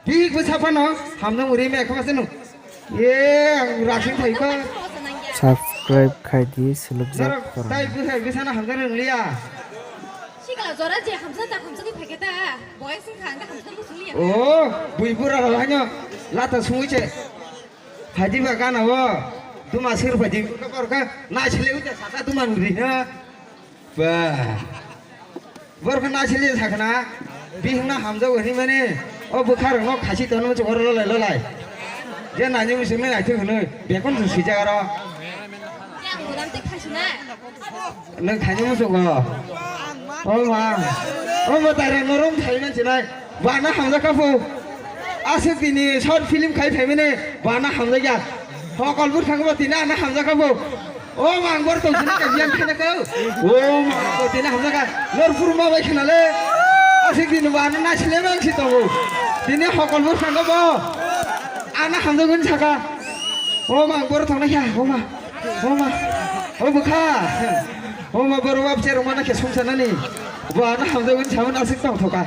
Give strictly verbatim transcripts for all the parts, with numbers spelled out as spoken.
Big bwsa phano hamjak uri me khama seno. Ye, ang rakhing thai ko. Subscribe khai di, selekjak. Norok khorang. Tai bwsa bwsa na hamjak nang liya. Sikla jora je hamsa ta hamsa ni phai khe ta. Boy sing khang ta hamsa ni suli ya. Oh, bui bura rok hanyo. Lata sungui che. Phaidi ba gana bo. Tuma sir phaidi ka bor ka. Na chile uja saka tuma nuri na. Ba. Borok na sili sakna, bihingno hamjago hinwi mani, o bwkharokno khasi tonwi muchungo lolai lolai. Je nani muchungno naithok hinwi, bekon jwng swijak aro. Yang buram tei khasi na. Nwng khaini muchungo. O ma, o ma tairang norom thai mansinai. Bana hamjak kha phu. Aswk tini short film khai phaimani bana hamjak ya. Hokol bwskango bo tini ano hamjak kha phu. O mang bor tong sini ka biang khana ko. O mang bo tini hamjak kha. Lor pur ma bai khana le. Aswk tini bana na sile mang si tongo. Tini hokol bwskango bo. Ano hamjak gun saka. O mang bor tong na kya. O ma. O ma. O bwkha. O ma bor wap cher mana khe sung sanani. Bo ano hamjak gun saman aswk tong thoka.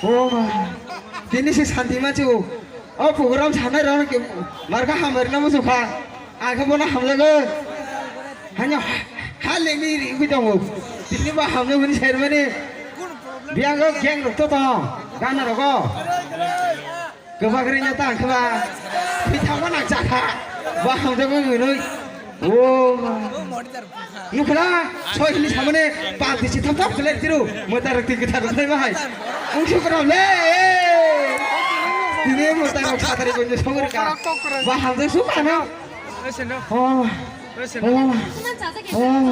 O ma. Tini se santi ma chu. O program sanai rok marka hamari na muchung kha. Ang khe bono hamjago. Hanya ha lengni ri ugui tongo. Tini ba hamjago ni sermani. Biang go gang rok to tong. Gana rogo. Kwbak ri nya ta ang khe ba. Pitha ma nang cha kha. Ba hamjago ni nui. O ma. Nukla, soi hini samane, panti si thap thap khlai tiru, mwtai rok twi kwthar rok khlai bahai. Ungsi korom le. Tini mwtai rok satari gonjo songri ka. Ba hamjak su kano. Oh. Oh. Oh.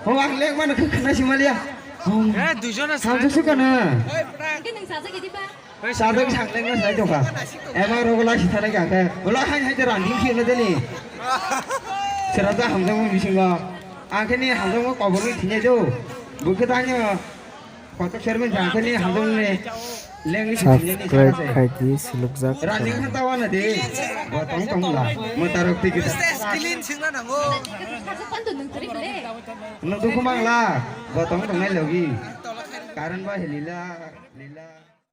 Oh, ang lek mano khwna si malia. Oh. Hamjak su kano. Sajak sangleng no sai tongkha. Ema rogo lai sithanai ka khe. Ulo hai hai rang ding khiyana deni. Sera ta hamjak mo bisingo. Ang khe ni hamjak mo kobor ni thinai do. Bukhe ta ni kotok sermen jang khe ni hamjak ni leng ni thinai ni. Subscribe khai di, selekjak. Rang ding khan ta wana de. Bo tong tong la. Mo tarok tiki ta. Clean singna nango. Nang dukhu mang la. Bo tong tong nai logi. Karan ba helila. Lila.